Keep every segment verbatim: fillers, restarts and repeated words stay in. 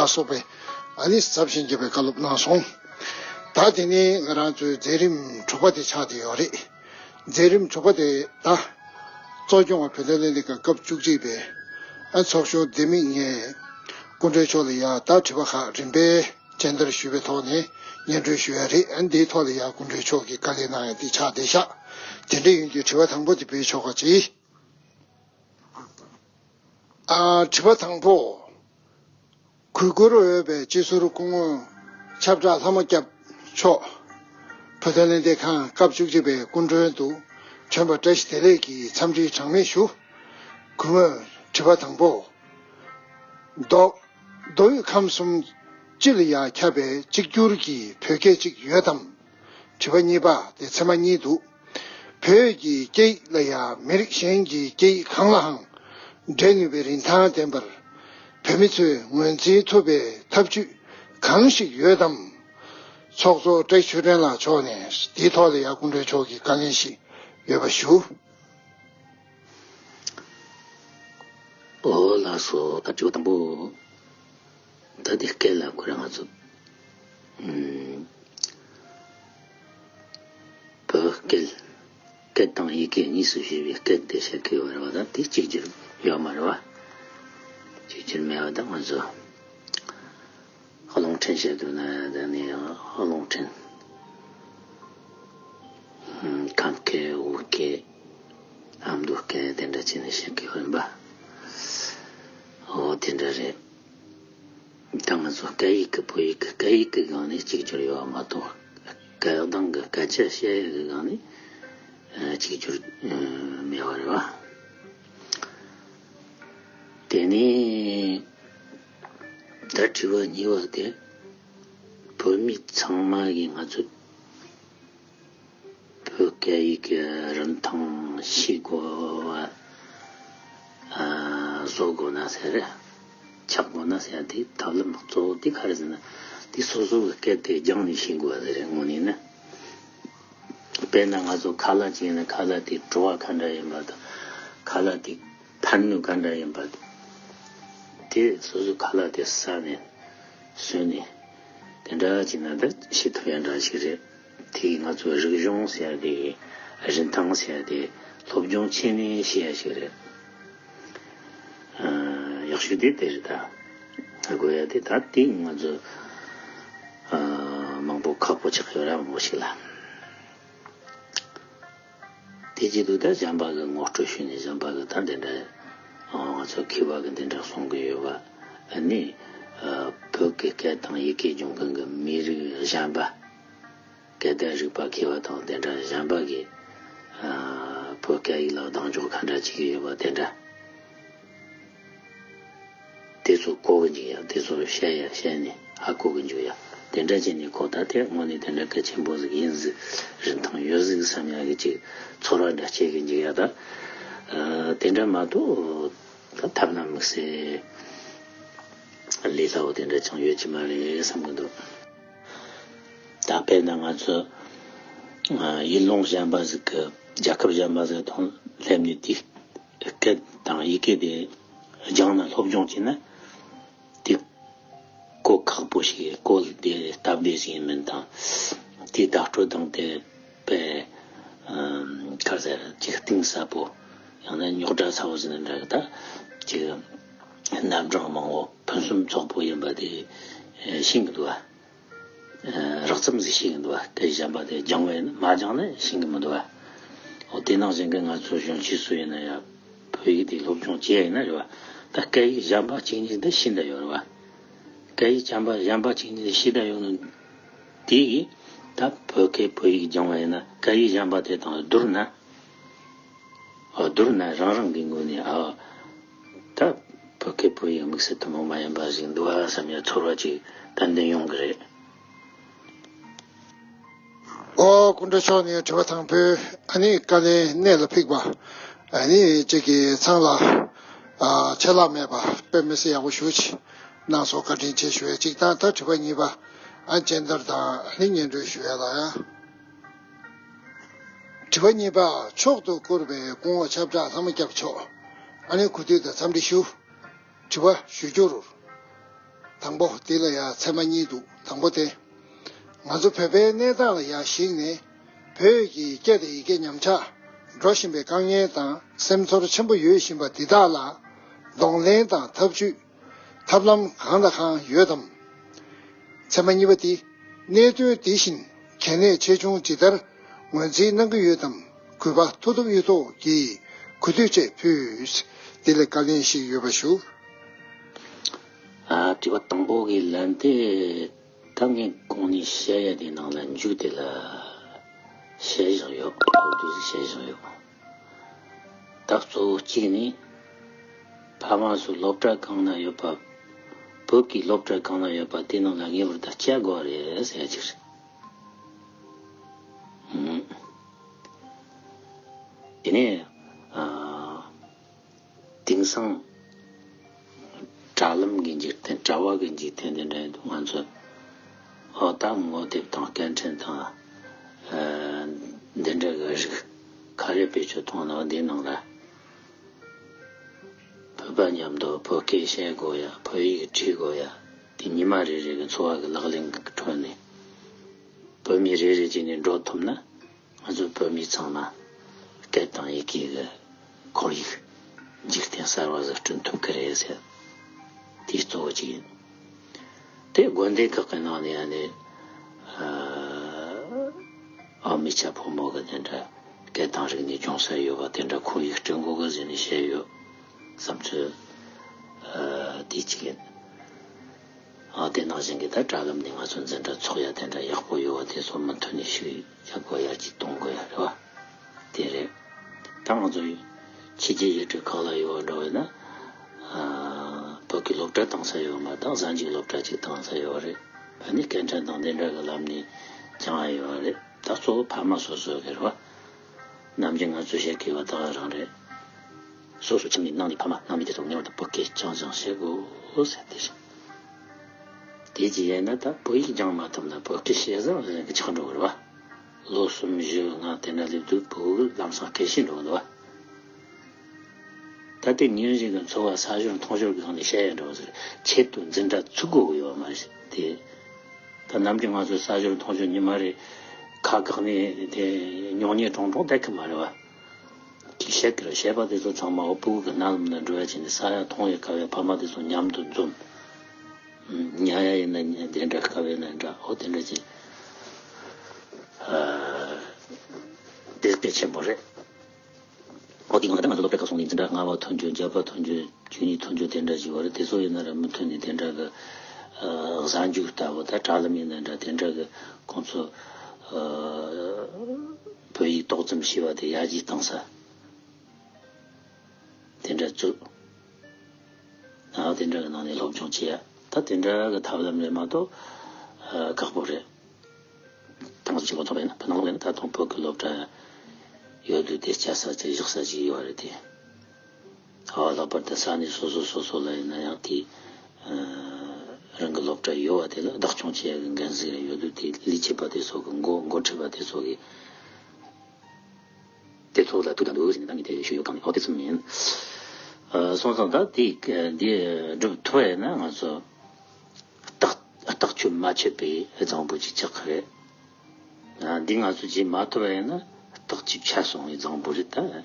ལ་སོགས་པའི་ཨ་ནི་ཟབ་ཞིང་རྒྱས་པའི་བཀའ་སློབ་གནང་སོང་། ད་དེ་ནི་ང་རང་ཚོའི་མཛད་རིམ་དྲུག་པ་དེ་ཆགས་བསྡད་ཡོད་རེད། མཛད་རིམ་དྲུག་པ་དེ་ད་གཙོ་སྐྱོང་བ་བོད་དོན་ལས་འདི་ག་སྐབས་བཅུ་གཅིག་པའི་ཨ་ཚོགས་ཞུགས་ལྡེ་མིག་ངས་སྐུ་མགྲོན་མཆོག་ལ་ཡ་ད་དྲི་བ་ཁག་རིམ་པས་སྤྱན་བསྟར་ཞུས་པའི་ཐོག་ནས་སྙན་སྒྲོན་ཞུ་ཡ་རེད། ཨ་འདིའི་ཐོག་ལ་ཡ་སྐུ་མགྲོན་མཆོག་གིས་བཀའ་ལན་གནང་ཡ་འདི་ཆགས་བསྡད་ཤག་དེ་འདྲ་ཡིན་དུས་དྲི་བ་དང་པོ་དེ་འབུལ་ཆོག་ག་ཅིག་ཨ་དྲི་བ་དང་པོ། གུས་བཀུར་འོས་པའི་སྤྱི་ཟུར་སྐུ་ངོ་ཁྱབ་བསྒྲགས་ལྷ་མོ་སྐྱབས་མཆོག་བོད་དོན་ལས་འདེད་ཁང་སྐབས་བཅུ་གཅིག་པའི་སྐུ་མགྲོན་དུ་བྱོན་པར་བཀྲ་ཤིས་བདེ་ལེགས་ཀྱི་འཚམས་འདྲི་གྲངས་མེད་ཞུ། གུས་ངོས་དྲི་བ་དང་པོ། མདོ་མདོ་དབུས་ཁམས་གསུམ་སྤྱི་ལ་ཡ་ཁྱབ་པའི་གཅིག་གྱུར་གྱི་བོད་སྐད་ཅིག་ཡོད་དམ། དྲི་བ་གཉིས་པ་དེ་ཚེག་མ་གཉིས་འདུག་བོད་ཀྱི་སྐད་ཡིག་ལ་ཡང་མི་རིགས་གཞན་གྱི་སྐད་ཡིག་གང་ལའང་འདྲེས་ནུས་པའི་རིན་ཐང་ལྡན་པར་བོད་མི་ཚོས་ངོས་འཛིན་ཐུབ་པའི་ཐབས་ཇུས་གང་ཞིག་ཡོད་དམ། ཚོགས་གཙོ་བཀྲ་ཤིས་ཆོས་སྒྲོན་ལགས་མཆོག་ནས་འདིའི་ཐོག་ལ་ཡང་སྐུ་མགྲོན་མཆོག་གིས་བཀའ་ལན་ཞིག་ཡོད་པ་ཞུ། ཨོ་ལགས་སོ། ད་དྲི་བ་དང་པོ། ད་དེ་སྐད་ལ་ཁོ་རང་ང་ཚོ་ཨུམ། བོད་སྐད། སྐད་དང་ཡི་གེ་གཉིས་སུ་ཕྱེ་བའི་སྐད་དེ་བཤད་ཀྱི་ཡོད་རེད་བ། ད་དེ་གཅིག་གྱུར་ཡོད་མ་རེད་བ། གཅིག་གྱུར་མེད་བ། ད་ང་ཚོ་རླུང་འཕྲིན་བཤད་འདུག་ན་ད་ནི་རླུང་འཕྲིན། ཨུམ། ཁམས་སྐད། བོད་སྐད། ཨ་མདོ་སྐད་དེ་འདྲ་བྱས་ནས་བཤད་ཀྱི་ཡོད་པ། འོ་དེ་འདྲ་རེད། ད་ང་ཚོ་སྐད་ཡིག་གི་བོད་ཡིག་གི་སྐད་ཡིག་གི་སྒང་ནས་གཅིག་གྱུར་ཡོད་པ་མ་གཏོགས། སྐད་གདངས་གི་སྐད་ཆ་བཤད་ཡག་གི་སྒང་ནས་ཨ་གཅིག་གྱུར་ཨ་མེད་པ་རེད་བ། དེ་ནས་ད་དྲི་བ་གཉིས་པ་དེ། བོད་མི་ཚང་མ་གིས་ང་ཚོ་བོད་སྐད་ཡིག་གི་རིན་ཐང་ཤེས་དགོས་པ། ཨ་བཟོ་དགོས་ན་ཟེར། ཆགས་དགོས་ན་ཟེར། དེ་ཐབས་ལམ་གཙོ་བོ་དེ་ག་རེ་ཟེར་ན། དེ་སོ་སོ་གི་སྐད་དེ་སྦྱངས་ནས་ཤེས་དགོས་པ་ཟེར་རེད། དངོས་གནས་ན། དཔེར་ན་ང་ཚོ་ཁ་ལག་ཅིག་ཡིན་ན་ཁ་ལག་དེ་བྲོ་བ་ག་འདྲ་ཡིན་པ་དང་། ཁ་ལག་དེ་ཕན་ནུས་ག་འདྲ་ཡིན་པ་དེ་སོ་སོ་ཁ་ལག་དེ་ཟ་ནས་ཟོས་ནས་དེ་འདྲ་བྱས་ན་ད་ཤེས་ཐུབ་ཡ་འདྲ་ཞིག་རེད། དེ་ང་ཚོ་རིག་གཞུང་ཟེར་ཡ་དེ། རིན་ཐང་ཟེར་ཡ་དེ་སློབ་སྦྱོང་བྱས་ནས་ཤེས་ཡ་ཞིག་རེད། ཨ་ཡག་ཤོས་དེ་དེ་རེད་ད། དགོས་ཡ་དེ་ད་དེ་ང་ཚོ་ཨ་མང་པོ་ཁག་པོ་ཆགས་ཡོད་ར། མང་པོ་ཞིག་ལ། དེ་བྱེད་དུས་ད་གཞན་པ་གི་ངོ་སྤྲོད་ཞུས་ནས་གཞན་པ་གི་ད་འདི་འདྲ་ང་ཚོ་མཁས་པ་གི་འདི་འདྲ་གསུང་གི་ཡོད་པ། ཨ་ནི་ཨ་བོད་ཀྱི་སྐད་དང་ཡི་གེ་སྦྱོང་མཁན་གི་མི་རིགས་གཞན་པ། སྐད་བརྡ་རིག་པ་མཁས་པ་དང་དེ་འདྲ་གཞན་པ་གིས་ཨ་བོད་སྐད་ཡིག་ལ་གདེང་འཇོག་ག་འདྲ་བྱེད་ཀྱི་ཡོད་པ་དེ་འདྲ། དེ་ཚོ་གོ་གི་འཇུག་ཡ། དེ་ཚོ་བཤད་ཡ་བཤད་ནས་ཧ་གོ་གི་འཇུག་ཡ། དེ་འདྲ་བྱས་ནས་ཁོ་ད་དེ་དངོས་གནས་དེ་འདྲ་གལ་ཆེན་པོ་ཟིག་ཡིན་ཟིག་རིན་ཐང་ཡོད་ཟིག་བསམ་ཡ་གི་ཅིག་ཚོར་བ་འདྲ་སྐྱེ་གི་འཇུག་ཡ། ད་ཨ་དེ་འདྲ་མ་གཏོགས་ད་ཐབས་ལམ་དམིགས་བསལ་ལས་སླ་བོ་དེ་འདྲ་ཅང་ཡོད་ཀྱི་མ་རེད་བསམ་གི་འདུག་ད་དཔེར་ན་ང་ཚོ་ཨ་ཡུལ་ལུང་གཞན་པ་ཟིག་གི་རྒྱལ་ཁབ་གཞན་པ་ཟིག་དང་སླེབས་ནས་དེའི་སྐད་དང་ཡི་གེ་དེ་སྦྱངས་ན་སློབ་སྦྱོང་བྱས་ན་དེ་གོ་ཁག་པོ་ཞིག་གོ་བདེ་སྟབས་བདེ་ཞིག་ཡིན་མིན་དང་། དེའི་བརྡ་སྤྲོད་དང་དེ་དཔེ་ཨ་ག་རེ་ཟེར། ཅིག་གཏིང་ཟབ་པོ། ཡང་ན་རྙོག་དྲ་ཚ་བོ་ཟེར་ན་འདྲ་གི། ད་ཅིག་རྣམ་གྲངས་མང་བོ་ཕུན་སུམ་ཚོགས་པོ་ཡིན་པ་དེ་ཤེས་གི་འདུག་བ། རགས་ཙམ་ཟིག་ཤེས་ཀྱི་འདུག་བ། སྐད་གཞན་པ་དེ་སྦྱངས་པས་ན། མ་སྦྱངས་ན་ཤེས་ཀྱི་མི་འདུག་བ། འོ་དེ་ནང་བཞིན་གྱི་ང་ཚོ་གཞོན་སྐྱེས་སུ་ཡིན་ན་ཡང་བོད་ཡིག་དེ་སློབ་སྦྱོང་བྱས་ཡིན་ན་རེད་བ། ད་སྐད་ཡིག་གཞན་པ་གཅིག་གཉིས་འདི་ཤེས་བསྡད་ཡོད་རེད་བ། སྐད་ཡིག་གཞན་པ་གཞན་པ་གཅིག་གཉིས་ཤེས་བསྡད་ཡོད་ནོ་དེ་གིས་ད་བོད་སྐད་བོད་ཡིག་སྦྱངས་པ་ཡིན་ན་སྐད་ཡིག་གཞན་པ་དེ་དང་བསྡུར་ན། ཨ་བསྡུར་ན་རང་རང་གི་ངོས་ནས་ཨ་ད་བོད་སྐད་བོད་ཡིག་དམིགས་བསལ་ཐུན་མོང་མ་ཡིན་པ་ཞིག་འདུག་ཨ་བསམ་ཡ་ཚོར་བ་ཅིག་ཏན་ཏན་ཡོང་གི་རེད། ཨོ་སྐུ་མགྲོན་མཆོག་ནས་དྲི་བ་དང་པོའི་ཨ་ནི་བཀའ་ལན་གནད་ལ་ཕིགས་པ། ཨ་ནི་གཅིག་གིས་ཚང་ལ་ཨ་ཆད་ལྷག་མེད་པ་དཔེ་མི་སྲིད་ཡག་པོ་ཞེ་པོ་ཅིག་གནང་སོང་། བཀའ་དྲིན་ཆེ་ཞུ་ཡ་གཅིག་དང་། ད་དྲི་བ་གཉིས་པ་ཨ་སྤྱན་བསྟར་དང་ཨ་ནི་སྙན་སྒྲོན་ཞུ་ཡ་ལ་ཡ། དྲི་བ་གཉིས་པ། མཆོག་ཏུ་བཀུར་བའི་སྐུ་ངོ་ཆབ་བྲག་ལྷ་མོ་སྐྱབས་མཆོག་ཨ་ནི་གུས་འདུད་དང་འཚམས་འདྲི་ཞུ། དྲི་བ་ཞུ་རྒྱུར། དང་པོ་འདི་ལ་ཡང་ཚད་མ་གཉིས་འདུག་དང་པོ་དེ། ང་ཚོ་བོད་པའི་གནས་སྟངས་ལ་ཡང་གཞིགས་ནས། བོད་ཀྱི་སྐད་དང་ཡི་གེ་ཉམས་ཆག་འགྲོ་བཞིན་པའི་དཀའ་ངལ་དང་སེམས་ཚོར་ཆེན་པོ་ཡོད་བཞིན་པ་འདི་དག་ལ་གདོང་ལེན་དང་ཐབས་ཇུས། ཐབས་ལམ་གང་དང་གང་ཡོད་དམ། ཚད་མ་གཉིས་པ་འདི། གནད་དོན་འདི་བཞིན་གལ་གནད་ཆེ་ཆུང་ཇི་ལྟར་ངོས་འཛིན་གནང་གི་ཡོད་དམ། གུས་པ་མཐུ་སྟོབས་གཡུ་ཐོག་གིས་གུས་འདུད་བཅས་ཕུལ། འདི་ལ་བཀའ་ལན་ཞིག་ཡོད་པ་ཞུ། ཨ་དྲི་བ་དང་པོ་གི་ལན་དེ། ད་ངས་གོང་ནས་བཤད་ཡ་དེ་ནང་ལ་མཇུག་དེ་ལ་བཤད་བཞག་ཡོད། མདོར་བསྡུས་ཤིག་བཤད་བཞག་ཡོད། ད་གཙོ་བོ་གཅིག་ནི། ཕ་མ་ཚོ་སློབ་གྲྭ་གང་ན་ཡོད་པ། བོད་ཀྱི་སློབ་གྲྭ་གང་ན་ཡོད་པ་དེ་ནང་ལ་ངེས་པར་དུ་བསྐྱལ་དགོས་རེད་ཟེར་ཡ་ཅིག་རེད། དེ་ནས། ཨ། དེང་སང་དྲ་ལམ་གྱི་འཇིག་རྟེན། དྲ་བ་གི་འཇིག་རྟེན་དེ་འདྲ་ཡིན་དུས། ང་ཚོ་ཨོ་ད་ངོ་དེབ་དང་སྐད་འཕྲིན་དང་། ཨ། འདི་འདྲ་གི་རིགས་ག་རེ་བེད་སྤྱོད་གཏོང་ན། འདི་ནང་ལ་བོད་པ་མཉམ་དུ་བོད་སྐད་བཤད་དགོས་ཡ། བོད་ཡིག་བྲིས་དགོས་ཡ། དེ་ཉི་མ་རེ་རེ་གི་འཚོ་བ་གི་ལག་ལེན་གི་ཁྲོད་ནས་བོད་མི་རེ་རེ་བྱས་ནས་འགྲོ་ཐུབ་ན། ང་ཚོ་བོད་མི་ཚང་མ་སྐད་དང་ཡི་གེ་གི་ཁོར་ཡུག་འཇིག་རྟེན་གསར་བ་ཟིག་བསྐྲུན་ཐུབ་ཀྱི་རེད་ཟེར། དེ་གཙོ་བོ་གཅིག་ཡིན། དེ་དགོན་སྡེ་ཁག་གི་ནང་ནས་ཡང་ནས། ཨ། མི་སྐྱ་ཕོ་མོ་གི་དེ་འདྲ་སྐད་དང་རིག་གནས་སྦྱོང་ས་ཡོད་པ་དེ་འདྲ་ཁོར་ཡུག་བསྐྲུན་དགོས་གི་ཟེར་ནས་བཤད་ཡོད། བསམ་ཚུལ། ཨ། དེ་གཅིག་ཡིན། ཨ། དེ་ནང་བཞིན་གྱི་ད་དྲ་ལམ་ནས་ང་ཚོ་འཛིན་གྲྭ་ཚོགས་ཡ་དེ་འདྲ་ཡག་པོ་ཡོད་པ་དེ་ཚོ་མུ་མཐུད་ནས་ཤུགས་ཡག་པོ་ཡར་རྒྱས་གཏོང་དགོས་ཡ་རེད་བ། དེ་རེད། ད་ང་ཚོ་ཕྱི་རྒྱལ་ཡུལ་གྲུ་ཁག་ལ་ཡོད་པ་འདྲ་བས་ན། ཨ། བོད་ཀྱི་སློབ་གྲྭ་གཏོང་ས་ཡོད་མ་གཏོགས་གཟའ་མཇུག་སློབ་གྲྭ་གཅིག་གཏོང་ས་ཡོད་རེད། ཨ་ནི་སྐད་འཕྲིན་དང་དེ་འདྲ་གི་ལམ་ནས་སྦྱང་ཡ་ཡོད་རེད། ད་གཙོ་བོ་ཕ་མ་སོ་སོ་གི་རེད་བ། ནམ་རྒྱུན་ང་ཚོས་བཤད་ཀྱི་ཡོད་པ་ད་ག་རང་རེད། སོ་སོ་ཁྱིམ་ནས་ནང་ནས་ཕ་མ་ནང་མི་དེ་ཚོ་ངེས་པར་དུ་བོད་སྐད་སྦྱང་སྦྱང་བྱེད་དགོས་ཟེར་དེ་བཞིན། དེ་ཅི་ཡིན་ན་ད་བོད་ཡིག་སྦྱང་མ་ཐུབ་ན་བོད་སྐད་བཤད་ས་རེད་གི་ཆགས་འགྲོ་གི་རེད་བ། ལོ་གསུམ་བཞི་ལྔ་དེ་འདྲ་སླེབས་དུས་བོད་ཡིག་ལམ་སང་སྐད་ཤེས་འགྲོ་གི་འདུག་བ། ད་ལྟའི་ཉིན་རེ་གི་འཚོ་བ་ཟ་ཞོར་འཐུང་ཞོར་གི་སྒང་ནས་བཤད་ཡ་འགྲོ་ཟེར། ཆེད་དུ་འཛིན་གྲྭ་ཚུགས་དགོས་ཀྱི་ཡོད་མ་རེད་དེ། ད་ནམ་རྒྱུན་ང་ཚོ་ཟ་ཞོར་འཐུང་ཞོར་ཉི་མ་རེ་ཁ་བཀག་ནས་དེ་ཉོག་ཉེས་ཀྲོང་ཀྲོང་བསྡད་ཀྱི་མ་རེད་བ། ཅིག་བཤད་ཀྱི་རེད། བཤད་པ་དེ་ཚོ་ཚང་མ་འོ་ཕྲུ་གུ་གི་རྣ་ལམ་ན་འགྲོ་ཡ་བྱས་ནས་ཟ་ཡ་འཐུང་ཡ་དཀའ་བའི་ཕ་མ་དེ་ཚོ་མཉམ་དུ་འཛོམས། ཉལ་ཡ་ཡིན་ན་དེ་འདྲ་དཀའ་བས་ན་འདྲ། འོ་དེ་འདྲ་ཅིག་དེ་གལ་ཆེན་པོ་རེད། འོ་དེ་སྒང་ལ་ད་ང་ཚོ་སློབ་གྲྭ་ཁག་སོང་ནས་འཛིན་གྲྭ་ལྔ་པ་ཐོན་རྒྱུ། བརྒྱད་པ་ཐོན་རྒྱུ། བཅུ་གཉིས་ཐོན་རྒྱུ་དེ་འདྲ་ཅིག་ཡོད་རེད། དེ་ཚོ་ཡིན་ན་ར་མུ་མཐུད་ནས་དེ་འདྲ་གི་གཟའ་མཇུག་ལྟ་བུ། ད་དྲ་ལམ་ཡིན་ན་འདྲ། དེ་འདྲ་གི་ཁོང་ཚོ་བོད་ཡིག་ཏོག་ཙམ་ཤེས་པ་དེ་ཡར་རྒྱས་བཏང་ས་དེ་འདྲ་བཙུགས། ཨ། དེ་འདྲ་གི་ནང་ནས་སློབ་སྦྱོང་བྱེད་ཡ། ད་དེ་འདྲ་གི་ཐབས་ལམ་རེད་མ་གཏོགས་ཁག་པོ་རེད། ད་ང་ཚོ་ཆེད་མངགས་ཚོགས་པ་ཡིན་ན། བོད་ནང་ལོགས་ལ་ཡིན་ན་ད་དུང་བོད་ཀྱི་སློབ་གྲྭ་ཡོད་དུས་དེ་བཅའ་ས་ཅིག་བཞག་ས་ཅིག་ཡོད་རེད་དེ། ཨ། ལྷག་པར་དུ་ས་གནས་སོ་སོ་སོ་སོ་ལ་ཡིན་ན་ཡང་དེ་རང་གི་སློབ་གྲྭ་ཡོད་པ་དེ་ལ་བདག་སྐྱོང་བྱེད་ཡ་གི་འགན་འཛིན་རེ་ཡོད་དུས། དེ་ལས་བྱེད་པ་དེ་ཚོ་གི། འགོ་འགོ་ཁྲིད་པ་དེ་ཚོ་གི་དེ་ཚོ་ལ་ཐུག་བསྡད་འདུག་ཟེར་ནས་ད་ངས་དེ་ཞུ་ཡོད་གང་ནས། ཨོ་དེ་ཙམ་ཡིན། ཨ། སོང་ཙང་ད་དེ་འདི་སྒྲུབ་ཐུབ་ཡ་ན་ང་ཚོ་རྟགས་རྟགས་ཆོས་མ་ཆོད་པའི་རྫིང་བུ་ཅིག་ཆགས་ཀྱི་རེད། ཨ། འདི་ང་ཚོ་བྱེད་མ་ཐུབ་པ་ཡིན་ན་རྟགས་ཅིག་ཆད་སོང་བའི་རྫིང་བུ་རེད་ད།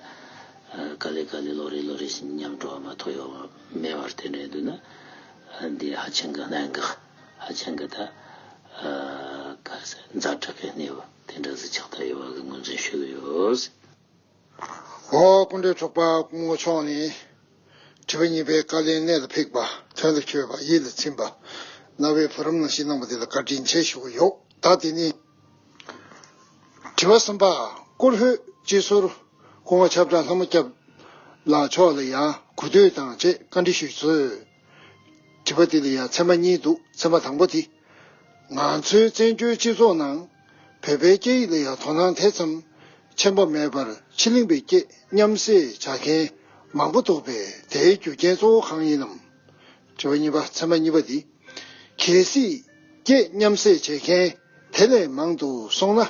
ཨ། ག་ལེ་ག་ལེ་ལོ་རེ་ལོ་རེ་བཞིན་ཉམས་འགྲོ་བ་མ་གཏོགས་ཡོང་བ་མེད་པར་དེ་འདྲ་འདུག་ན། ཨ། འདི་ཧ་ཅང་གི་གནད་འགག་ཧ་ཅང་གི་ད། ཨ། ག་རེ་ཟེར། ཛ་དྲག་གི་གནས་བབ་དེ་འདྲ་ཟིག་ཆགས་བསྡད་ཡོད་པ་གི་ངོས་འཛིན་ཞུ་གི་ཡོད། འོ། སྐུ་མགྲོན་གྲོགས་པ་སྐུ་ངོ་མཆོག་ནས་དྲི་བ་གཉིས་པའི་བཀའ་ལན་གནད་ལ་འཕིགས་པ། དོན་ལ་འཁྱོལ་བ། ཡིད་ལ་ཚིམ་པ། རྣ་བའི་བུ་རམ་ནང་བཞིན་གནང་བ་དེ་ལ་བཀའ་དྲིན་ཆེ་ཞུ་གི་ཡོད། ད་དེ་ནས་དྲི་བ་གསུམ་པ། སྐུ་ལྷོད་སྤྱི་ཟུར་སྐུ་ངོ་ཆབ་བྲག་ལྷ་མོ་སྐྱབས་ལགས་མཆོག་ལ་ཡང་གུས་འདུད་དང་བཅས་བཀའ་འདྲི་ཞུས་ཚུལ། དྲི་བ་འདི་ལ་ཡང་ཚད་མ་གཉིས་འདུག་ཚད་མ་དང་པོ་དེ། ང་ཚོའི་བཙན་བྱོལ་སྤྱི་ཚོགས་ནང་བོད་པའི་སྐད་ཡིག་ལ་ཡང་དོ་སྣང་དེ་ཙམ་ཆེན་པོ་མེད་པར། ཕྱི་གླིང་པའི་སྐད་མཉམ་བསྲེས་བྱ་མཁན་མང་པོ་འདུག་པས། དེའི་རྒྱུ་རྐྱེན་གཙོ་བོ་གང་ཡིན་ནམ། དྲི་བ་གཉིས་པ། ཚད་མ་གཉིས་པ་འདི། གལ་སྲིད་སྐད་མཉམ་བསྲེས་བྱེད་མཁན་དེ་ལས་མང་དུ་སོང་ན།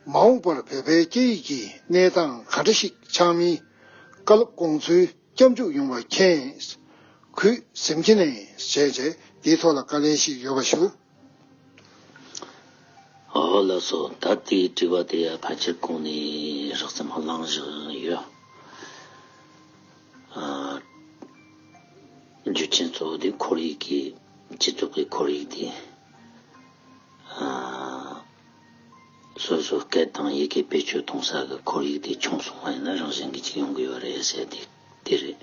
མ་འོངས་པར་བོད་པའི་སྐད་ཡིག་གི་གནས་སྟངས་ག་འདྲ་ཞིག་ཆགས་མིན་བཀའ་སློབ་དགོངས་ཚུལ་སྐྱབས་འཇུག་ཡོང་བ་མཁྱེན། གུས་གཟིམ་ཁྱེར་ནས་བྱས་རྗེས། དེའི་ཐོག་ལ་བཀའ་ལན་ཞིག་ཡོད་པ་ཞུ། ཨོ་ལགས་སོ། ད་དེའི་དྲི་བ་དེ་ཡང་ཕལ་ཆེར་གོང་ནས་རགས་ཙམ་གླེང་བཞག་ཡོད། ཨ། རྒྱུ་རྐྱེན་གཙོ་བོ་དེ་ཁོར་ཡུག་གི་སྤྱི་ཚོགས་ཀྱི་ཁོར་ཡུག་དེ། ཨ། སོ་སོའི་སྐད་དང་ཡི་གེ་བེད་སྤྱོད་གཏོང་ས་གི་ཁོར་ཡུག་དེ་ཆུང་སོང་བ་ཡིན་ན་རང་བཞིན་གྱིས་ཅིག་ཡོང་གི་ཡོད་རེད་ཟེར་དེ་དེ་རེད།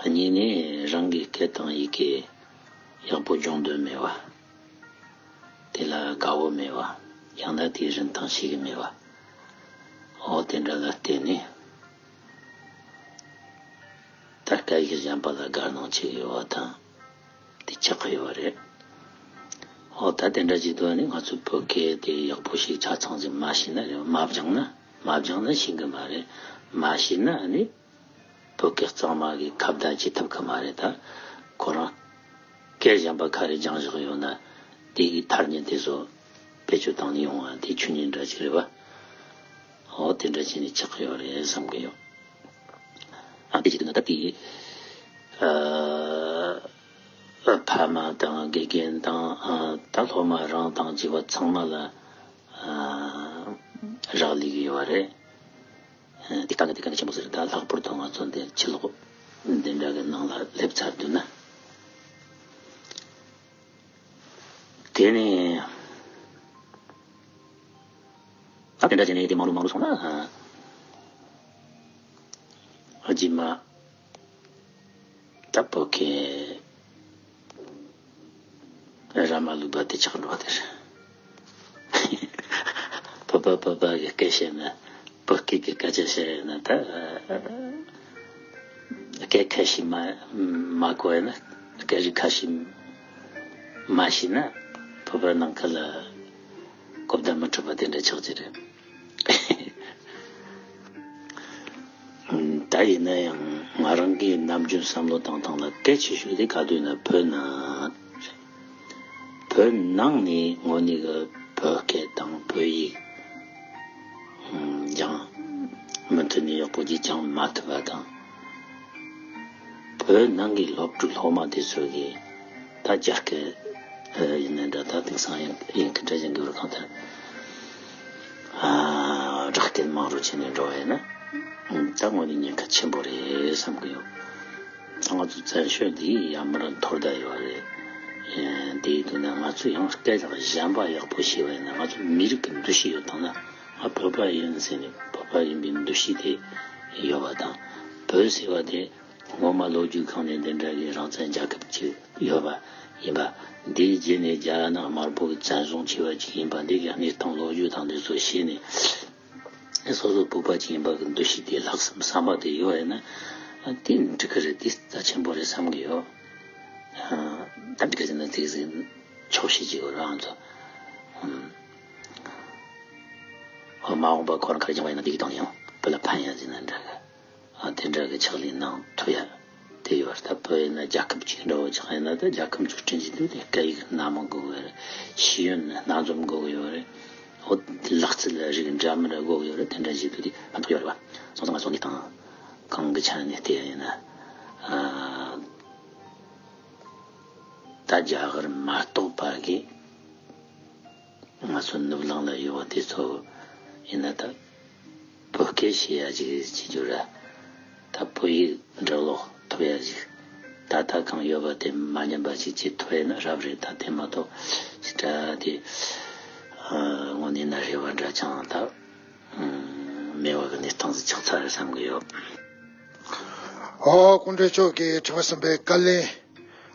གཉིས་ནས་རང་གི་སྐད་དང་ཡི་གེ་ཡག་པོ་སྦྱོང་འདོད་མེད་པ། དེ་ལ་དགའ་བོ་མེད་པ། ཡང་ན་དེའི་རིན་ཐང་ཤེས་ཀྱི་མེད་པ། འོ་དེ་འདྲ་ལ་བརྟེན་ནས། ད་སྐད་ཡིག་གཞན་པ་ལ་དགའ་སྣང་བྱེད་ཀྱི་ཡོད་པ་དང་། དེ་ཆགས་ཀྱི་ཡོད་པ་རེད། འོ་ད་དེ་འདྲ་བྱེད་དུས་ནི་ང་ཚོས་བོད་སྐད་དེ་ཡག་པོ་ཞིག་ཆ་ཚང་ཞིག་མ་ཤེས་ན་རེད། མ་སྦྱངས་ན་མ་སྦྱངས་ན་ཤེས་གི་མ་རེད། མ་ཤེས་ན་ནི་བོད་སྐད་གཙང་མ་གི་ཁ་བརྡ་བྱེད་ཐུབ་གི་མ་རེད། ད་ཁོ་རང་སྐད་གཞན་པ་ག་རེ་སྦྱངས་བཞག་ཡོད་ན་དེ་གི་ཐ་སྙད་དེ་ཚོ་བེད་སྤྱོད་བཏང་ནས་ཡོང་བ་དེ་ཆོས་ཉིད་འདྲ་ཞིག་རེད་པ། འོ་དེ་འདྲ་བྱས་ནས་ཆགས་ཀྱི་ཡོད་རེད་བསམ་གི་ཡོད། ཨ་དེ་བྱེད་དུས་ན་ད་དེ། ཨ། ཕ་མ་དང་དགེ་རྒན་དང་། ཨ། ད་སློབ་མ་རང་དང་བཅས་པ་ཚང་མ་ལ། ཨ། རག་ལས་ཀྱི་ཡོད་རེད། ཨ། དེ་དཀའ་ངལ་དེ་དཀའ་ངལ་ཆེན་པོ་ཟེར། ད་ལྷག་པར་དུ་ང་ཚོ་འདིར་ཕྱི་ལོགས་འདི་འདྲ་གི་ནང་ལ་སླེབས་ཚར་དུས་ན། དེ་ནས་ད་དེ་འདྲ་བྱས་ནས་དེ་མང་རུ་མང་རུ་སོང་ན། ཨ། རྗེས་མ་ད་བོད་སྐད་ར་མ་ལུག་པ་དེ་ཆགས་འགྲོ་བ་དེ་རེད། བོད་པ་བོད་པ་གི་སྐད་བཤད་ན། བོད་སྐད་ཀྱི་སྐད་ཆ་བཤད་ཡོད་ན་ད། སྐད་ཁ་ཤས་མ་མ་གོ་ཡོད་ན། སྐད་རིགས་ཁ་ཤས་མ་ཤེས་ན། བོད་པ་ནང་ཁུལ་ལ་གོ་བརྡ་མི་འཕྲོད་པ་དེ་འདྲ་ཆགས་ཀྱི་རེད། ད་ཡིན་ན་ཡང་ང་རང་གི་ནམ་རྒྱུན་བསམ་བློ་བཏང་སྟངས་ལ་གལ་ཆེ་ཤོས་དེ་ག་དུས་ན་བོད་ནང་། བོད་ནང་ནས་དངོས་གནས་ཀྱི་བོད་སྐད་དང་བོད་ཡིག་སྦྱང་མུ་མཐུད་ནས་ཡག་པོ་ཅིག་སྦྱང་མ་ཐུབ་པ་དང་། བོད་ནང་གི་སློབ་ཕྲུག་སློབ་མ་དེ་ཚོ་གིས་ད་རྒྱ་སྐད་ཡིན་ན་འདྲ། ད་དེང་སང་ཡིན་ཡིན་གི་འདྲ་ཡིན་གི་རུ་གང་ལྟར། ཨ། སྦྲག་སྐད་མང་རུ་བྱས་ནས་འགྲོ་བ་ཡིན་ན། ད་དངོས་གནས་ཉེན་ཁ་ཆེན་པོ་རེད་བསམ་གི་ཡོད། ད་ང་ཚོ་བཙན་བྱོལ་འདི་ཡང་མར་འཐོར་བསྡད་ཡོད་རེད། ཨེ། དེའི་དུས་ན་ང་ཚོ་ཡང་སྐད་གྲགས་གཞན་པ་ཡག་པོ་ཤེས་པ་ཡིན་ན། ང་ཚོ་མི་རིགས་ཀྱི་འདུ་ཤེས་ཡོད་དང་ན། ང་བོད་པ་ཡིན་ཟེར་ནས་བོད་པ་ཡིན་པའི་འདུ་ཤེས་དེ་ཡོད་པ་དང་། བོད་ཟེར་བ་དེ་ངོ་མ་ལོ་རྒྱུས་སྒང་ནས་འདི་འདྲ་གི་རང་བཙན་རྒྱལ་ཁབ་ཅིག་ཡོད་པ་ཡིན་པ། འདིའི་རྗེས་ནས་རྒྱ་ནག་དམར་པོ་གི་བཙན་བཟུང་བྱས་པ་ཅིག་ཡིན་པ། འདི་གི་གནས་སྟངས་ལོ་རྒྱུས་དང་འདི་ཚོ་ཤེས་ནས། སོ་སོ་བོད་པ་ཅིག་ཡིན་པ་གི་འདུ་ཤེས་དེ། ལྷག་བསམ་བསམ་པ་དེ་ཡོད་པ་ཡིན་ན། དེ་འགྲིག་གི་རེད། དེ་རྩ་ཆེན་པོ་རེད་བསམ་གི་ཡོད། ད་འགྲིག་གི་རེད་ན་དེ་ཟིན་ཆོག་ཤེས་ཀྱི་ཡོད་རང་ཚོ། ཨ། མ་འོངས་པ་ཁོ་རང་ག་རེ་སྦྱངས་པ་ཡིན་ན་དེ་གི་སྟེང་ནས་ཡང་བོད་ལ་ཕན་ཡ་ཟིན་ན་འདྲ་གི། ཨ། དེ་འདྲ་གི་ཕྱག་ལས་གནང་ཐུབ་ཡ་དེ་ཡོད་རེད། ད་བོད་ཡིན་ན་རྒྱལ་ཁབ་ཅིག་འདྲ་བོ་ཅིག་ཡིན་ན། ད་རྒྱལ་ཁབ་འཛུགས་སྐྲུན་བྱེད་དུས་དེ་སྐད་ཡིག་སྣ་མང་དགོས་ཀྱི་ཡོད་རེད། ཤེས་ཡོན་སྣ་འཛོམས་དགོས་ཀྱི་ཡོད་རེད། འོ་དེ་ལག་རྩལ་རིགས་འདྲ་མི་འདྲ་དགོས་ཀྱི་ཡོད་རེད། དེ་འདྲ་བྱེད་དུས་དེ་ཕན་ཐོགས་ཡོད་རེད་པ། སོང་ཙང་ང་ཚོ་གནས་སྟངས་གང་གི་ཆ་ནས་བལྟས་ཡིན་ན། ཨ། ད་རྒྱ་གར་མ་གཏོགས་པ་གི་ང་ཚོ་ནུབ་གླིང་ལ་ཡོད་པ་དེ་ཚོ་ཡིན་ན། ད་བོད་སྐད་ཤེས་ཡ་ཅིག་བྱེད་རྒྱུ་ར། ད་བོད་ཡིག་འབྲི་ཀློག་ཐུབ་ཡ་ཅིག་ད་ལྟ་གང་ཡོད་པ་དེ་མ་ཉམས་པ་ཅིག་བྱེད་ཐུབ་ཡ་ན་རབ་རེད། ད་དེ་མ་གཏོགས་ཅིག་ད་དེ་དངོས་གནས་ན་རེ་བ་འདྲ་ཅང་ད་མེད་པ་གི་གནས་སྟངས་སུ་ཆགས་ཚར་རེད་བསམ་གི་ཡོད། ཨོ། སྐུ་མགྲོན་མཆོག་གིས་དྲི་བ་གསུམ་པའི་བཀའ་ལན་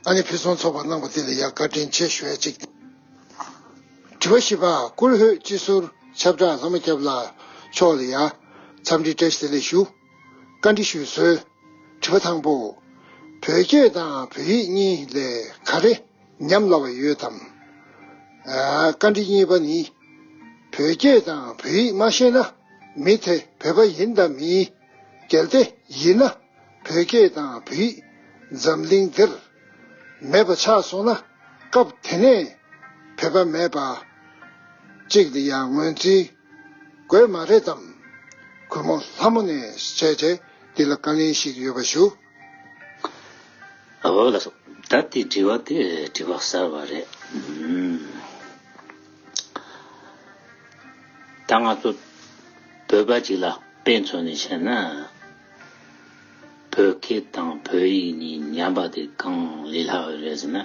ཨ་ནེ་ཕུན་སུམ་ཚོགས་པ་གནང་བ་དེ་ལ་ཡང་བཀའ་དྲིན་ཆེ་ཞུ་ཡ་གཅིག། དྲི་བ་བཞི་པ། ཀུར་ཧོད་སྤྱི་ཟུར་ཁྱབ་བསྒྲགས་ལྷ་མོ་སྐྱབས་ལགས་མཆོག་ལ་ཡང་འཚམས་འདྲི་བཀྲ་ཤིས་བདེ་ལེགས་ཞུ། བཀའ་འདྲི་ཞུ་སྲོལ། དྲི་བ་དང་པོ། བོད་སྐད་དང་བོད་ཡིག་གཉིས་ལས་ག་རེ་ཉམས་སླ་བ་ཡོད་དམ། ཨ། བཀའ་འདྲི་གཉིས་པ་ནི། བོད་སྐད་དང་བོད་ཡིག་མ་ཤེས་ན་མི་དེ་བོད་པ་ཡིན་དང་མིན། གལ་ཏེ་ཡིན་ན་བོད་སྐད་དང་བོད་ཡིག་འཛམ་གླིང་འདིར་མེད་པ་ཆགས་སོང་ན། སྐབས་དེ་ནས་བོད་པ་མེད་པ་གཅིག་ལ་ཡང་ངོས་འཛིན་དགོས་མ་རེད་དམ། གུས་མོ་ལྷ་མོ་ནས་བྱས་བྱས་འདི་ལ་བཀའ་ལན་ཞིག་ཡོད་པ་ཞུ། ཨོ་ལགས་སོ། ད་དེ་དྲི་བ་དེ་དྲི་བ་གསར་བ་རེད། ཨུམ། ད་ང་ཚོ་བོད་པ་ཅིག་ལ་དཔེ་མཚོན་ནས་བཤད་ན། བོད་སྐད་དང་བོད་ཡིག་གཉིས་ཉམས་པ་དེ་གང་ལས་སླ་བ་རེད་ཟེར་ན།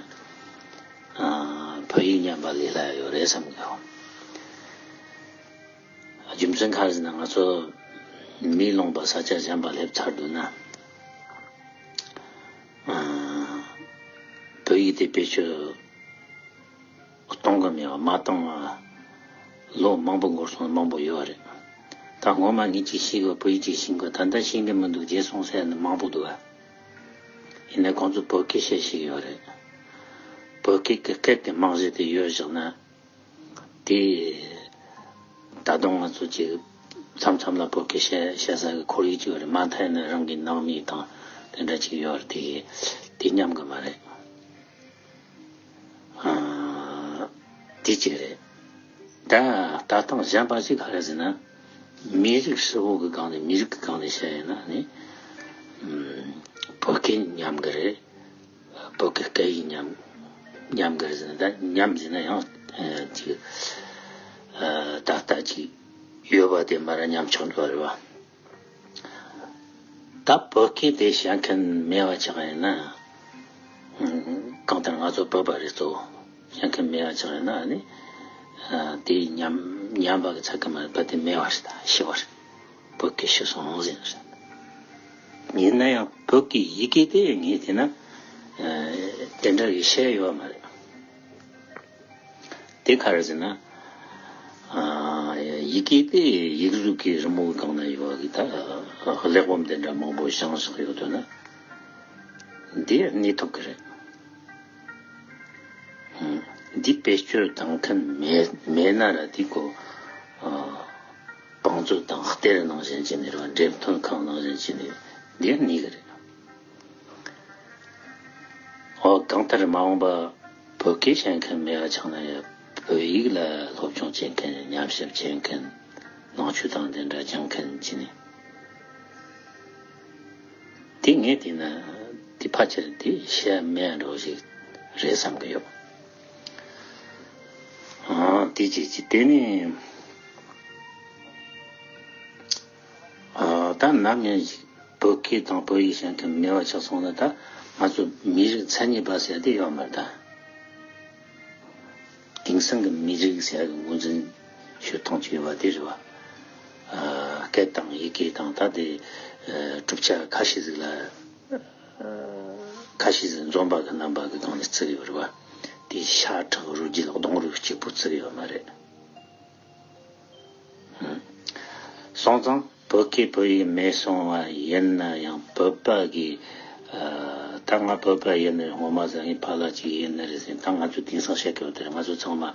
ཨ། བོད་ཡིག་ཉམས་པ་ལས་སླ་ཡོད་རེད་བསམ་གི་ཡོད། རྒྱུ་མཚན་ག་རེ་ཟེར་ན། ང་ཚོ་མིའི་ལུང་པ་ས་ཆ་གཞན་པ་སླེབས་ཚར་དུས་ན། ཨ། བོད་ཡིག་དེ་བེད་སྤྱོད་གཏོང་གི་མེད་པ། མ་བཏང་བ་ལོ་མང་པོ་འགོར་སོང་མང་པོ་ཡོད་རེད། ད་སྔོན་མ་ངས་ཅིག་ཤེས་དགོས། བོད་ཡིག་ཅིག་ཤེས་དགོས། ད་ལྟ་ཤེས་ཀྱི་མི་འདུག་བརྗེད་སོང་ཟེར་ནི་མང་པོ་འདུག་བ། ཡིན་ནའི་ཁོང་ཚོ་བོད་སྐད་བཤད་ཤེས་ཀྱི་ཡོད་རེད། བོད་སྐད་ཀྱི་སྐད་དེ་རྨང་གཞི་དེ་ཡོད་བཞག་ན། དེ་ད་དུང་ང་ཚོ་ཅིག་མཚམས་མཚམས་ལ་བོད་སྐད་བཤད་བཤད་ས་གི་ཁོར་ཡུག་ཅིག་ཡོད་རེད། མ་མཐའ་ཡིན་ན་རང་གི་ནང་མི་དང་དེ་འདྲ་ཅིག་ཡོད་རེད། དེ་དེ་ཉམས་གི་མ་རེད། ཨ། དེ་གཅིག་རེད། ད་ལྟ་སྟངས་གཞན་པ་ཞིག་ག་རེ་ཟེར་ན། མི་རིགས་ཧྲིལ་བོ་གི་སྒང་ནས། མི་རིགས་ཀྱི་སྒང་ནས་བཤད་ཡོད་ན་ནི། ཨུམ། བོད་སྐད་ཉམས་གི་རེད། བོད་སྐད་སྐད་ཡིག་ཉམས་ཉམས་གི་རེད་ཟེར་ན། ད་ཉམས་ཟེར་ན་ཡང་ཨ་ཅིག་ཨ་ཏག་ཏག་ཅིག་ཡོད་པ་དེ་མར་ཉམས་ཆག་འགྲོ་བ་རེད་བ། ད་བོད་སྐད་དེ་བཤད་མཁན་མེད་པ་ཆགས་ཡིན་ན། ཨུམ། གང་ལྟར་ང་ཚོ་བོད་པ་རེད། གཙོ་བོ་བཤད་མཁན་མེད་པ་ཆགས་ཡིན་ན་ནི། ཨ། དེ་ཉམས་ཉམས་པ་གི་ཚད་གི་མ་རེད་པ། དེ་མེད་པ་རེད། ད་ཤི་བ་རེད། བོད་སྐད་ཤི་སོང་ཟེར་ནི་རེད། ཡིན་ན་ཡང་བོད་ཀྱི་ཡི་གེ་དེ་ངས་བལྟས་ན། ཨ། དེ་འདྲ་ཡི་བཤད་ཡོད་མ་རེད། དེ་ག་རེ་ཟེར་ན། ཨ། ཡི་གེ་དེ་ཡིག་གཟུགས་ཀྱི་རི་མོ་གི་སྒང་ན་ཡོད་པ་གི་ད་གླེགས་བམ་དེ་འདྲ་མང་པོ་བཞེངས་བཞག་ཡོད་དོན་ན། འདི་གནས་ཐུབ་ཀྱི་རེད། ཨ། འདི་བེད་སྤྱོད་བཏང་མཁན་མེད་མེད་ན་ར། དེ་ཀོ། ཨ། བང་མཛོད་དང་གཏེར་ནང་བཞིན་བྱས་ནས་རེད་བ། འགྲེམས་སྟོན་ཁང་ནང་བཞིན་བྱས་ནས་འདིར་གནས་གི་རེད། འོ། གང་ལྟར་མ་འོངས་པ་བོད་སྐད་བཤད་མཁན་མེད་པ་ཆགས་ན་ཡང་། བོད་ཡིག་ལ་སློབ་སྦྱོང་བྱེད་མཁན། ཉམས་ཞིབ་བྱེད་མཁན། ནང་ཆོས་དང་དེ་འདྲ་སྦྱང་མཁན་བྱས་ནས། དེ་ངས་བལྟས་ན་དེ་ཕལ་ཆེར་དེ་བཤད་མེད་འགྲོ་ཞིག་རེད་བསམ་གི་ཡོད། ཨ། དེ་བྱས་ཀྱི་དེ་ནི། ཨ། ད་ནམ་ཡིན་ཞིག་བོད་སྐད་དང་བོད་ཡིག་བཤད་མཁན་མེད་པ་ཆགས་སོང་ན། ད་ང་ཚོ་མི་རིགས་མཚན་ཉིད་པ་ཟེར་དེ་ཡོད་མ་རེད་ད། དེང་སང་གི་མི་རིགས་ཟེར་གི་ངོས་འཛིན་ཞུ་སྟངས་ཅིག་ཡོད་པ་དེ་རེད་བ། ཨ། སྐད་དང་ཡི་གེ་དང་ད་དེ་གྲུབ་ཆ་ཁ་ཤས་ཟིག་ལ། ཁ་ཤས་ཟིག་འཛོམས་པ་གི་རྣམ་པ་གི་སྒང་ནས་བརྩི་གི་ཡོད་རེད་བ། དེ་ཤ་ཁྲག་རུས་རྒྱུད་གདོང་རུས་གཅིག་པུ་བརྩི་གི་ཡོད་མ་རེད། སོང་ཙང་བོད་སྐད་བོད་ཡིག་མེད་སོང་བ་ཡིན་ན་ཡང་། བོད་པ་གི། ཨ། ད་ང་བོད་པ་ཡིན་ནི་རེད། ངོ་མ་ཟ་ངའི་ཕ་ལགས་ཅིག་ཡིན་ནི་རེད་ཟེར། ད་ང་ཚོ་དེང་སང་བཤད་གི་ཡོད་དེ་རེད། ང་ཚོ་ཚང་མ། ཨ།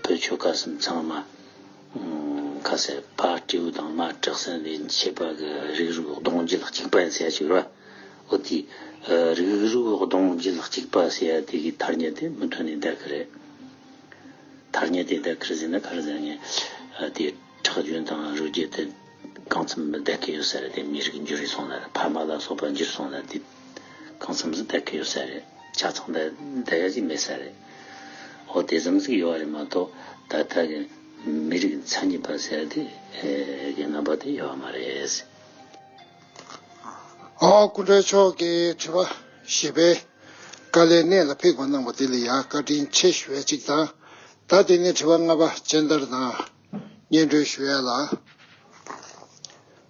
བོད་ཆོལ་ཁ་གསུམ་ཚང་མ། ཨ། ཁ་ཟེར་ཕ་སྤྲེའུ་དང་མ་བྲག་སྲིན་ལས་མཆེད་པ་གི་རིགས་རུས་གདུང་རྒྱུད་གཅིག་པ་ཡིན་ཟེར་ཡ་ཅིག་རེད་བ། འོ་དེ། ཨ། རིགས་རུས་གདུང་རྒྱུད་གཅིག་པ་ཟེར་ཡ་དེ་གི་ཐ་སྙད་དེ་མུ་མཐུད་ནས་བསྡད་གི་རེད། ཐ་སྙད་དེ་ད་ག་རེ་ཟེར་ན། ག་རེ་ཟེར་ངས། ཨ། དེ་ཁྲག་རྒྱུན་དང་རུས་རྒྱུད་དེ་གང་འཚམ་བསྡད་ཀྱི་ཡོད་ས་རེད། དེ་མི་རིགས་འགྱུར་སོང་ན་རེད། ཕ་མ་ལ་སོགས་པ་འགྱུར་སོང་ན་དེ་གང་འཚམ་ཟིག་བསྡད་ཀྱི་ཡོད་ས་རེད། ཆ་ཚང་བསྡད་བསྡད་ཡ་ཅིག་མེད་ས་རེད། འོ་དེ་ཙམ་ཟིག་ཡོད་པ་རེད་མ་གཏོགས། ད་ལྟ་གི་མི་རིགས་མཚན་ཉིད་པ་ཟེར་དེ་གི་རྣམ་པ་དེ་ཡོད་པ་མ་རེད། ཨོ། སྐུ་མགྲོན་མཆོག་གིས་དྲི་བ་བཞི་པའི་དཀའ་ལས་གནད་ལ་ཕེབས་པ་གནང་བ་དེ་ལ་ཡང་བཀའ་དྲིན་ཆེ་ཞུ་ཡ་གཅིག་དང་། ད་དེ་ནས་དྲི་བ་ལྔ་པ་སྤྱན་བསྟར་དང་སྙན་སྒྲོན་ཞུ་ཡ་ལ།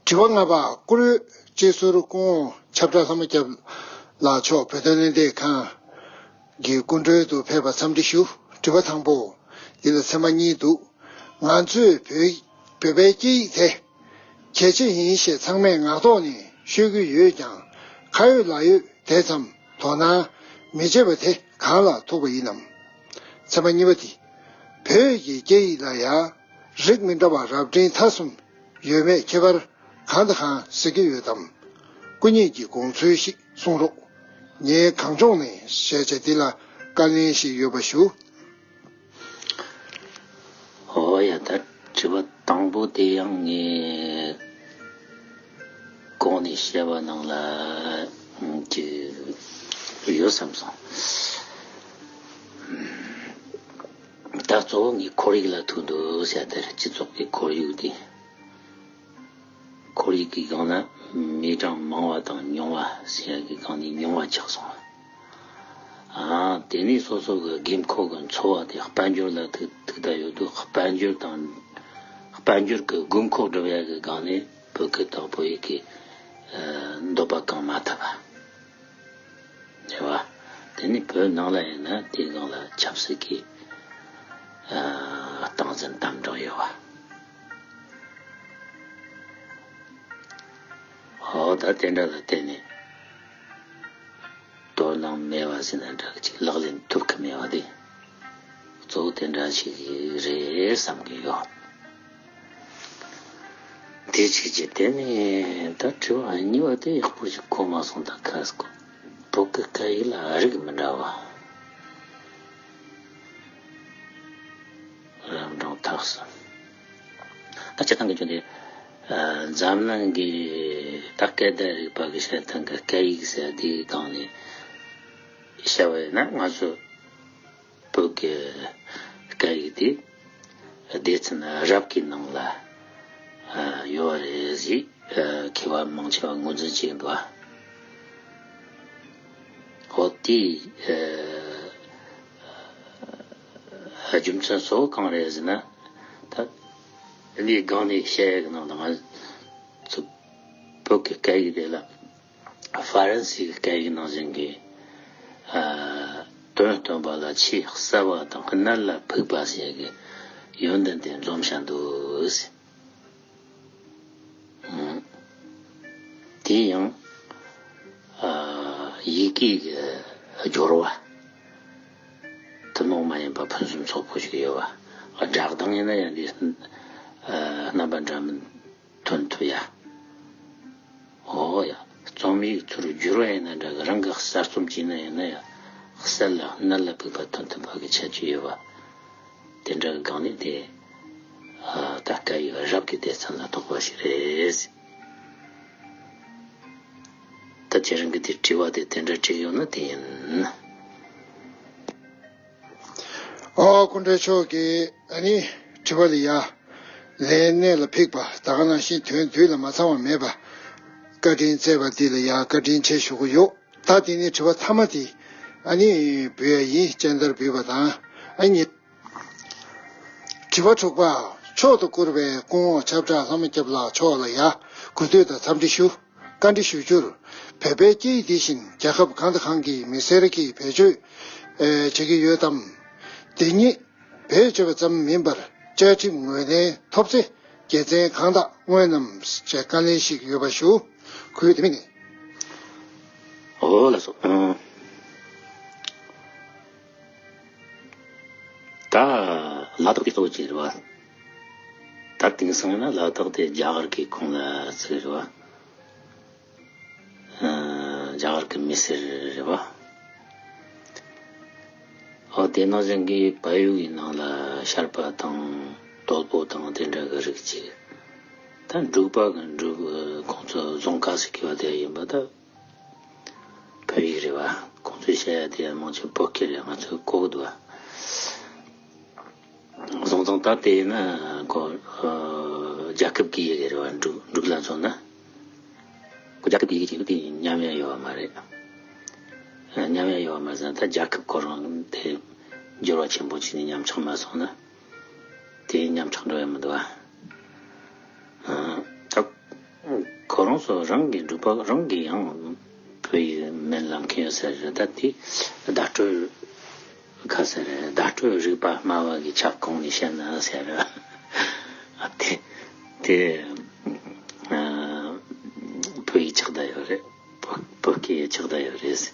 དྲི་བ་ལྔ་པ། བཀུར་འོས་སྤྱི་ཟུར་སྐུ་ངོ་ཆབ་བྲག་ལྷ་མོ་སྐྱབས་ལགས་མཆོག་བོད་དོན་ལྷན་སྡེ་ཁང་གི་སྐུ་མགྲོན་དུ་ཕེབས་པར་འཚམས་འདྲི་ཞུ། དྲི་བ་དང་པོ། འདི་ལ་ཚན་པ་གཉིས་འདུག་ང་ཚོས་བོད་བོད་པའི་སྐད་ཡིག་དེ་གལ་ཆེ་ཡིན་ཞེས་ཚང་མས་ངག་ཐོག་ནས་ཤོད་ཀྱི་ཡོད་ཀྱང་། ཁ་ཡོད་ལག་ཡོད་དེ་ཙམ་དོ་སྣང་མི་བྱེད་པ་དེ་གང་ལ་ཐུག་པ་ཡིན་ནམ། ཚན་པ་གཉིས་པ་དེ། བོད་ཀྱི་སྐད་ཡིག་ལ་ཡང་རིགས་མི་འདྲ་བ་རབ་འབྲིང་ཐ་གསུམ་ཡོད་མེད་ཁྱད་པར་གང་དང་གང་གཟིགས་ཀྱི་ཡོད་དམ། སྐུ་ཉིད་ཀྱི་དགོངས་ཚུལ་ཞིག་གསུང་རོགས། ངས་གངས་ལྗོངས་ནས་ཞེས་བྱ་འདི་ལ་བཀའ་ལན་ཞིག་ཡོད་པ་ཞུ། ཨོ་ཡ། ད་དྲི་བ་དང་པོ་དེ་ཡང་ངས་གོང་ནས་བཤད་པ་ནང་ལ་ཅིག་ཡོད་བསམ་སོང་། ད་གཙོ་བོ་ངའི་ཁོར་ཡུག་ལ་ཐུག་འདུག་ཟེར་དེར་སྤྱི་ཚོགས་ཀྱི་ཁོར་ཡུག་དེ། ཁོར་ཡུག་གི་སྒང་ལ་མི་གྲངས་མང་བ་དང་ཉུང་བ་ཟེར་ཡག་གི་སྒང་ནས་ཉུང་བ་ཆགས་སོང་། ཨ། དེ་ནས་སོ་སོ་གི་དགོས་མཁོ་གི་འཚོ་བ་དེ་དཔལ་འབྱོར་ལ་ཐུག་ཐུག་བསྡད་ཡོད་དུས། དཔལ་འབྱོར་དང་དཔལ་འབྱོར་གི་དགོས་མཁོ་སྒྲུབ་ཡག་གི་སྒང་ནས་བོད་སྐད་དང་བོད་ཡིག་གི་ཨ་འདོད་པ་བསྐང་མ་ཐུབ་པ། རེད་བ། དེ་ནི་བོད་ནང་ལ་ཡིན་ན་དེའི་སྒང་ལ་ཆབ་སྲིད་ཀྱི་ཨ་སྟངས་འཛིན་དམ་དྲག་ཡོད་བ། ཨོ། ད་དེ་འདྲ་ལ་བརྟེན་ནས་དོ་སྣང་མེད་པ་ཟེར་ན་འདྲ་གི་ཅིག་ལག་ལེན་ཐུབ་ཀྱི་མེད་པ་དེ་གཙོ་བོ་དེ་འདྲ་ཞིག་རེད་བསམ་གྱི་ཡོད། དེ་གཅིག་བྱས། དེ་ནས་ད་དྲི་བ་གཉིས་པ་དེ་ཡག་པོ་ཞིག་གོ་མ་སོང་། ད་ཁ་སྐོར་བོད་ཀྱི་སྐད་ཡིག་ལ་རིགས་མི་འདྲ་བ། རབ་འབྲིང་ཐ་གསུམ། ད་སྤྱིར་བཏང་གི་ཆོས་དེ། ཨ། འཛམ་གླིང་གི་ད་སྐད་བརྡ་རིག་པ་གི་བཤད་སྟངས་ཀྱི་སྐད་ཡིག་ཟེར་དེའི་སྟེང་ནས་བཤད་པ་ཡིན་ན། ང་ཚོ་བོད་ཀྱི་སྐད་ཡིག་དེ་སྡེ་ཚན་རབ་ཀྱི་ནང་ལ་ཨ་ཡོད་རེད་ཟེར། ཨ། མཁས་པ་མང་ཆེ་བ་ངོས་འཛིན་བྱེད་འདུག་ཨ། འོ་དེ། ཨ། རྒྱུ་མཚན་གཙོ་བོ་གང་རེད་ཟེར་ན། ད་འདིའི་སྒང་ནས་བཤད་ཡག་གི་ནང་དུ་ང་ཚོ་བོད་ཀྱི་སྐད་ཡིག་དེ་ལ་ཧྥ་རན་སིའི་སྐད་ཡིག་ནང་བཞིན་གྱི་ཨ་དོན་སྟོན་པ་ལ་ཆེས་གསལ་བ་དང་གནད་ལ་ཕུག་པ་ཟེར་གྱི་ཡོན་ཏན་དེ་འཛོམས་བཞག་འདུག་ཟེར། ཨང་། དེ་ཡང་ཨ་ཡི་གེ་གི་སྦྱོར་བ། ཐུན་མོང་མ་ཡིན་པ་ཕུན་སུམ་ཚོགས་པོ་ཞིག་ཡོད་པ། སྒྲ་གདངས་ཡིན་ན་ཡང་འདི་ཨ་རྣམ་པ་འདྲ་མིན་ཐོན་ཐུབ་ཡ། འོ་ཡ། རྩོམ་ཡིག་ཚུར་བསྒྱུར་བ་ཡིན་ན་འདྲ་གི། རང་གི་གསར་རྩོམ་བྱས་ན་ཡིན་ན་ཡང་གསལ་ལ་གནད་ལ་ཕུག་པ་ཐོན་ཐུབ་པ་གི་ཁྱད་ཆོས་ཡོད་པ། དེ་འདྲ་གི་སྒང་ནས་དེ་ཨ་ད་སྐད་ཡིག་རབ་ཀྱི་སྡེ་ཚན་ལ་གཏོགས་པ་ཞིག་རེད། ད་ཁྱེད་རང་གི་དེ་དྲི་བ་དེ་དེ་འདྲ་དྲིས་ཡོང་ན་དེ་ཡིན། ཨོ། སྐུ་མགྲོན་མཆོག་གིས་ཨ་ནི་དྲི་བ་ལ་ཡ་ལན་གནད་ལ་ཕུག་པ། ད་ག་ནང་བཞིན་དོན་དུས་ལ་མ་ཚང་བ་མེད་པ་བཀའ་དྲིན་སྩལ་བ་འདི་ལ་ཡ་བཀའ་དྲིན་ཆེ་ཞུ་གི་ཡོད། ད་དེ་ནས་དྲི་བ་མཐའ་མ་དེ་ཨ་ནི་འབུལ་ཡ་ཡིན། སྤྱན་བསྟར་འབུལ་བ་དང་ཨ་ནི། དྲི་བ་དྲུག་པ། མཆོག་ཏུ་བཀུར་བའི་སྐུ་ངོ་ཁྱབ་བསྒྲགས་ལྷ་མོ་སྐྱབས་ལགས་མཆོག་ལ་ཡ་གུས་འདུད་དང་འཚམས་འདྲི་ཞུ། བཀའ་འདྲི་ཞུ་རྒྱུར། བོད་པའི་སྐད་ཡིག་འདི་བཞིན་རྒྱལ་ཁབ་གང་དང་གང་གི་མི་སེར་གྱིས་བེད་སྤྱོད་ཨེ་བྱེད་ཀྱི་ཡོད་དམ། འདི་ཉིད་བེད་སྤྱོད་པ་ཙམ་མིན་པར་བཅའ་ཁྲིམས་ངོས་ལེན་ཐོབ་ཚེ་དགེ་མཚན་གང་དག་དངོས་རྣམས་ཞེས་བཀའ་ལན་ཞིག་ཡོད་པ་ཞུ། གུས་དེ་མིན་ནི། འོ་ལགས་སོ། ཨང་། ད་ལ་དྭགས་དེ་གཙོ་བོ་ཅིག་རེད་བ། ད་དེང་སང་ཡིན་ན་ལ་དྭགས་དེ་རྒྱ་གར་གྱི་ཁོངས་ལ་ཚུད་རེད་བ། ཨ། རྒྱ་གར་གྱི་མི་སེར་རེད་བ། ཨོ། དེ་ནང་བཞིན་གྱི་བལ་ཡུལ་གྱི་ནང་ལ་ཤར་པ་དང་དོལ་པོ་དང་དེ་འདྲ་གི་རིགས་ཅིག་ད་འབྲུག་པ་གི་འབྲུག་ཁོང་ཚོ་རྫོང་ཁ་སུ་གི་བ་དེ་ཡིན་པ། ད་བོད་ཡིག་རེད་བ། ཁོང་ཚོས་བཤད་ཡ་དེ་མང་ཆེ་བོད་སྐད་རེད། ང་ཚོས་གོ་གི་འདུག་བ། སོང་ཙང་ད་དེ་ཡིན་ན་ཁོ་ཨ་རྒྱལ་ཁབ་ཀྱི་ཡི་གེ་རེད་བ། འབྲུག་འབྲུག་ལ་མཚོན་ན། ཁོ་རྒྱལ་ཁབ་ཀྱི་ཡི་གེ་ཅིག་འདུག་དེ་ཉམས་ཡ་ཡོད་བ་མ་རེད། ཨ། ཉམས་ཡ་ཡོད་བ་མ་རེད་ཟེར་ན། ད་རྒྱལ་ཁབ་ཁོ་རང་དེ་འགྱུར་བ་ཆེན་པོ་བྱས་ནས་ཉམས་ཆག་མ་སོང་ན། དེ་ཉམས་ཆག་འགྲོ་ཡ་མི་འདུག་བ། ཨ། ད་ཁོ་རང་ཚོ་རང་གི་འབྲུག་པ་རང་གི་ཡང་བོད་ཡིག་སྨོན་ལམ་མཁན་ཡོད་ས་རེད། ད་དེ་བརྡ་སྤྲོད་ག་ས་རེད། བརྡ་སྤྲོད་རིག་པ་སྨྲ་བ་གི་ཁྱབ་ཁོངས་ནས་བཤད་ན་ཟེར། ཨ། དེ་དེ་ཨ་བོད་ཡིག་ཆགས་བསྡད་ཡོད་རེད། བོད་བོད་སྐད་ཆགས་བསྡད་ཡོད་རེད།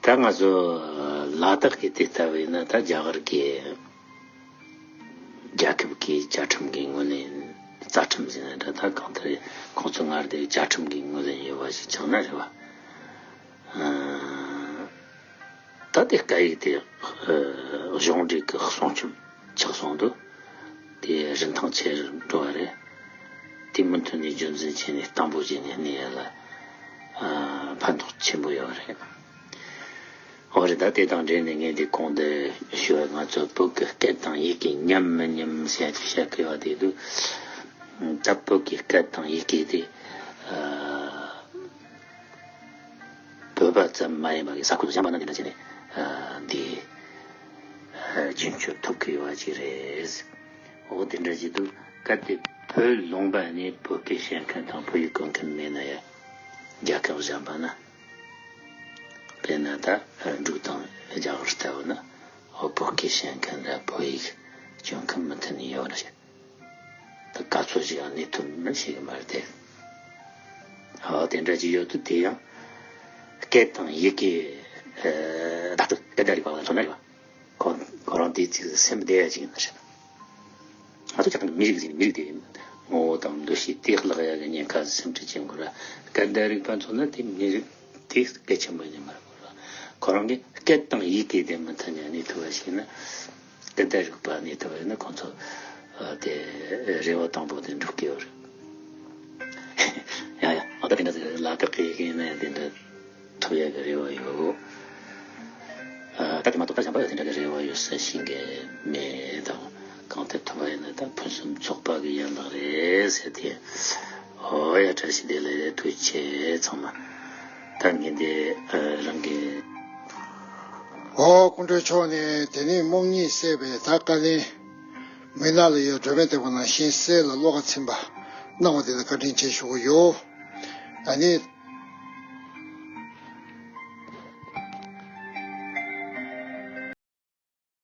ད་ང་ཚོ་ལ་དྭགས་ཀྱི་དེ་ལྟ་བས་ན། ད་རྒྱ་གར་གྱི་རྒྱལ་ཁབ་ཀྱི་བཅའ་ཁྲིམས་ཀྱི་ངོས་ནས། རྩ་ཁྲིམས་ཟེར་ན་འདྲ། ད་གང་ལྟར་ཁོང་ཚོ་སྔར་དེ་བཅའ་ཁྲིམས་ཀྱི་ངོས་ལེན་ཡོད་པ་ཞིག་ཆགས་ན་རེད་བ། ཨ། ད་དེ་སྐད་ཡིག་དེ་ཨ་གཞུང་འབྲེལ་གྱི་སྲུང་སྐྱོབ་ཆགས་སོང་དུས། དེ་རིན་ཐང་ཆེ་རུ་འགྲོ་བ་རེད། དེ་མུ་མཐུད་ནས་རྒྱུན་འཛིན་བྱས་ནས་དམ་པོ་བྱས་ནས་གནས་ཡ་ལ། ཨ། ཕན་ཐོགས་ཆེན་པོ་ཡོད་རེད། འོ་རེད། ད་དེ་དང་འབྲེལ་ནས་ངས་འདི་གོང་དུ་ཞུ་བ། ང་ཚོ་བོད་ཀྱི་སྐད་དང་ཡི་གེ་ཉམས་མི་ཉམས་ཟེར་ཅིག་བཤད་ཀྱི་ཡོད་དེ་འདུག་ད་བོད་ཀྱི་སྐད་དང་ཡི་གེ་དེ་ཨ་བོད་པ་ཙམ་མ་ཡིན་པ་གི་ས་ཁུལ་གཞན་པ་ན་དེ་འདྲ་བྱས་ནས་ཨ་འདི་ཨ་རྒྱུན་སྐྱོང་ཐུབ་ཀྱི་ཡོད་པ་ཅིག་རེད། འོ་དེ་འདྲ་ཅིག་འདུག་གལ་ཏེ་བོད་ལུང་པ་ནས་བོད་སྐད་བཤད་མཁན་དང་བོད་ཡིག་གོ་མཁན་མེད་ན་ཡང་རྒྱལ་ཁབ་གཞན་པ་ན། དཔེར་ན་ད་འབྲུག་དང་རྒྱ་གར་ལྟ་བུ་ན་འོ་བོད་སྐད་བཤད་མཁན་ར་བོད་ཡིག་སྦྱོང་མཁན་མུ་མཐུད་ནས་ཡོད་རེད། ད་ག་ཚོད་ཅིག་ཡང་གནས་ཐུབ་མིན་ཤེས་ཀྱི་མ་རེད་དེ། འོ་དེ་འདྲ་ཅིག་ཡོད་དུས་དེ་ཡང་སྐད་དང་ཡི་གེ་ཨ་བདག་ཏུ་སྐད་བརྡ་རིག་པ་ལ་མཚོན་ན་རེད་བ། ཁོ་ཁོ་རང་དེའི་ཚིག་སེམས་བདེ་ཡ་ཅིག་ཡིན་ན་རེད། ང་ཚོ་ཆ་ཚང་གི་མི་རིགས་ཟེར་ནས་མི་རིགས་དེ་ངོ་བོ་དང་འདུ་ཤེས་དེ་བརླག་ཡ་གི་ཉེན་ཁ་སེམས་ཁྲལ་བྱེད་དགོས་ར། སྐད་བརྡ་རིག་པ་མཚོན་ན་དེ་མི་རིགས་དེ་གལ་ཆེན་པོ་ཡིན་མ་རེད་གོ་ར། ཁོ་རང་གི་སྐད་དང་ཡི་གེ་དེ་མུ་མཐུད་ནས་གནས་ཐུབ་པ་ཞིག་ཡིན་ན། སྐད་བརྡ་རིག་པ་གནས་ཐུབ་པ་ཡིན་ན་ཁོང་ཚོ་ཨ་དེ་རེ་བ་དང་པོ་དེ་འགྲུབ་ཀྱི་ཡོད་རེད། ཡ་ཡ། ཨ་ད་དེ་འདྲ་ཟེར་ལ་དྭགས་ཀྱི་ཡི་གེ་ཡིན་ན་ཡང་དེ་འདྲ་ཐུབ་ཡ་གི་རེ་བ་ཡོད། ཨ་ད་དེ་མ་གཏོགས་ད་གཞན་པ་ཡང་དེ་འདྲ་གི་རེ་བ་ཡོད་ས་ཞིག་གི་མེད་དང་། གང་ལྟར་ཐུབ་པ་ཡིན་ན་ད་ཕུན་སུམ་ཚོགས་པ་གི་ཡན་ལག་རེད་ཟེར་ཏེ། ཨོ་ཡ། བཀྲ་ཤིས་བདེ་ལེགས། ཐུགས་རྗེ་ཆེ་ཚང་མ། ད་ངས་འདི་ཨ་རང་གི་ཨོ་སྐུ་མགྲོན་མཆོག་ནས་དེ་རིང་རྨོངས་གཉིད་སད་པའི་ད་བཀའ་ལན། མུན་ནག་ལ་ཡོད་སྒྲོན་མེ་ལྟ་བུ་ནང་བཞིན་གསལ་ལ་བློ་ཁ་ཚིམ་པ་གནང་བ་དེ་ལ་བཀའ་དྲིན་ཆེ་ཞུ་གི་ཡོད། ཨ་ནི།